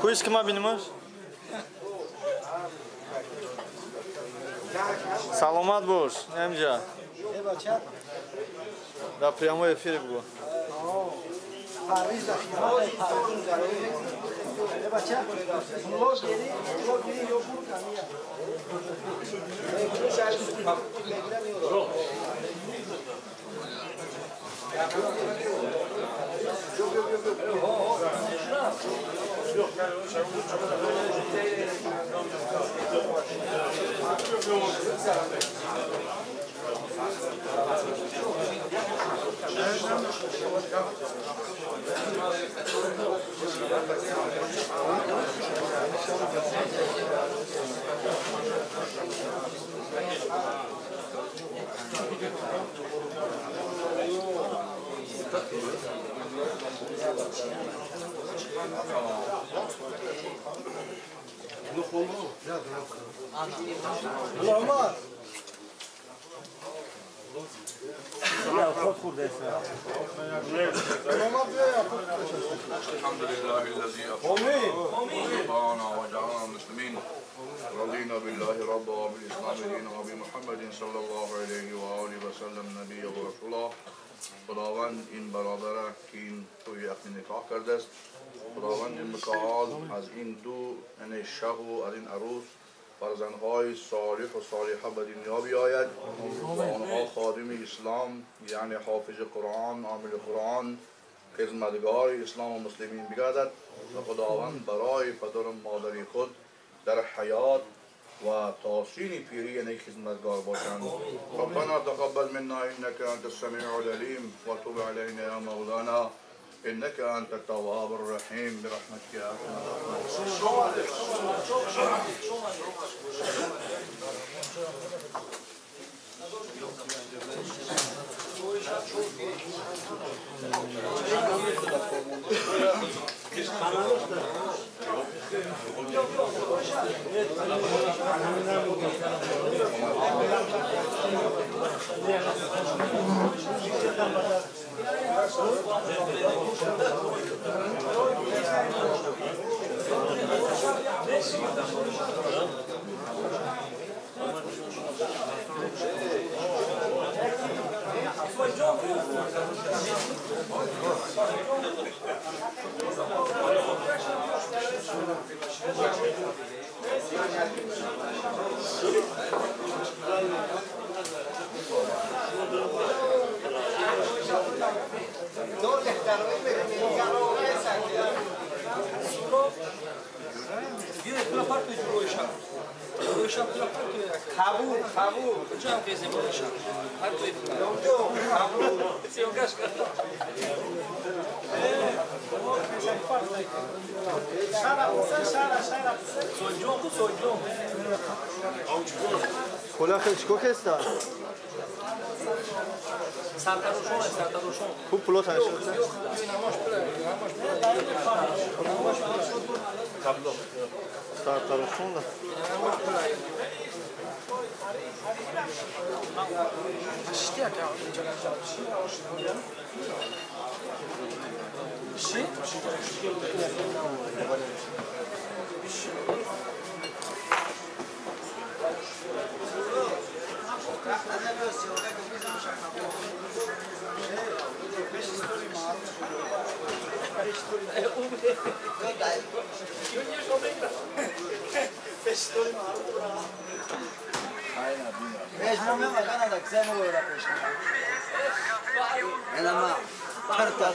Куиш ки ма бинемаш? Саломат бош, немҷа. Дар прямой эфир бугу. الحمد لله الذي أفضلنا وجعلنا مسلمين رضينا بالله ربا وبالإسلام دينا وبمحمد صلى الله عليه وآله وسلم نبي ورسوله. خداوند این برادر که این توی عقد نکاح کرده است، خداوند متعال از این دو یعنی شه و از این عروس فرزندهای صالح و صالحه به دنیا بیاید و آنها خادم اسلام یعنی حافظ قرآن، عامل قرآن، خدمتگار اسلام و مسلمین بگردد و خداوند برای پدر و مادر خود در حیات و تاسین پیری یعنی خدمتگار باشند. ربنا تقبل منا انك انت السميع العليم وتب علينا يا مولانا انك انت التواب الرحيم برحمتك يا ارحم الراحمين. خلاصه چیکار کردی؟ خوب پلوت هنشه سرتراشون ده Ela ma, parta.